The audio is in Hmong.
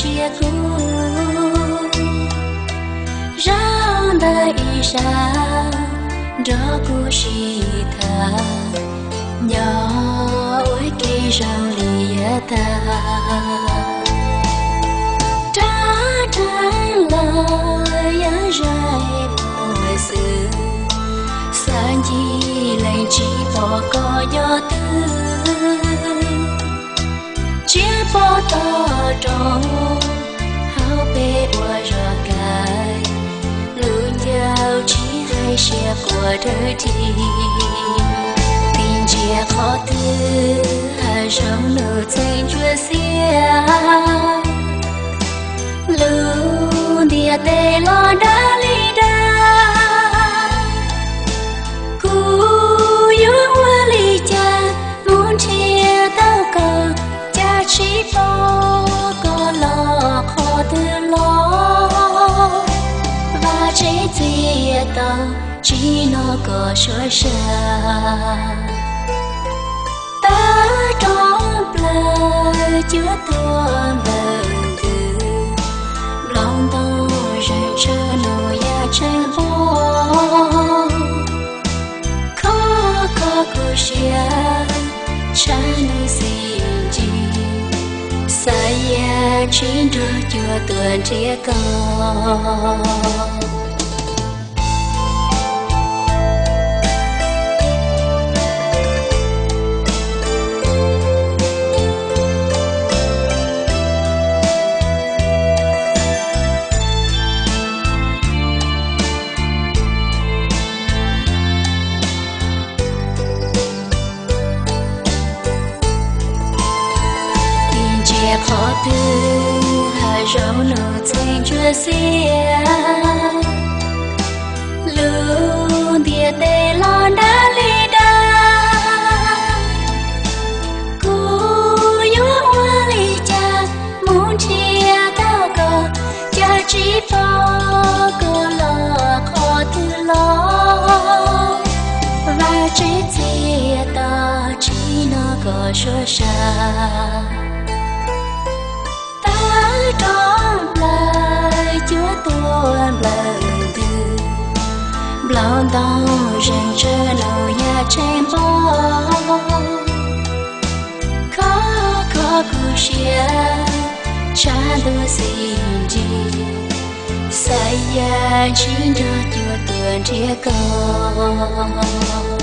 ntsia kuv, zaum ntawm ib sab nrog kuv sib tham, nyob ua ke zoo li yav tag. Rov rov los yog zais mus xwb, xav ncig leej tsis pom koj nyob twg. Tsiab pob toj roob hauv peb ua zog kais, lub ncauj tsis hais siab quaj dawb dig. Tig ntsia qhov twg hav zoov nug txheej ntsuab xiab, lub ntiaj teb los dab li dab. Kuv yuav ua li cas mus nrhiav tau koj, cas tsis pom koj los qhov twg los. Vaj tsev txias to tsis hnov koj suab sab, tawv roob plaws cuab tuag nplawg ntws, nplooj ntoo zeeg tshav ntuj yaj tsheej npog. Khov kho kuv siab tshav ntuj xim ncig, xav yam tsis nrog cuab tuaj nrhiav koj. Tig ntsia qhov twg hav zoov nug txheej ntsuab xiab, lub ntiaj teb los dab li dab. Kuv yuav ua li cas mus nrhiav tau koj, cas tsis pom koj los qhov twg los. Vaj tsev txias to tsis hnov koj suab sab, tawv roob plaws cuab tuag nplawg ntws, nplooj ntoo zeeg tshav ntuj yaj tsheej npog. Khov kho kuv siab tshav ntuj xim ncig, xav yam tsis nrog cuab tuaj nrhiav koj.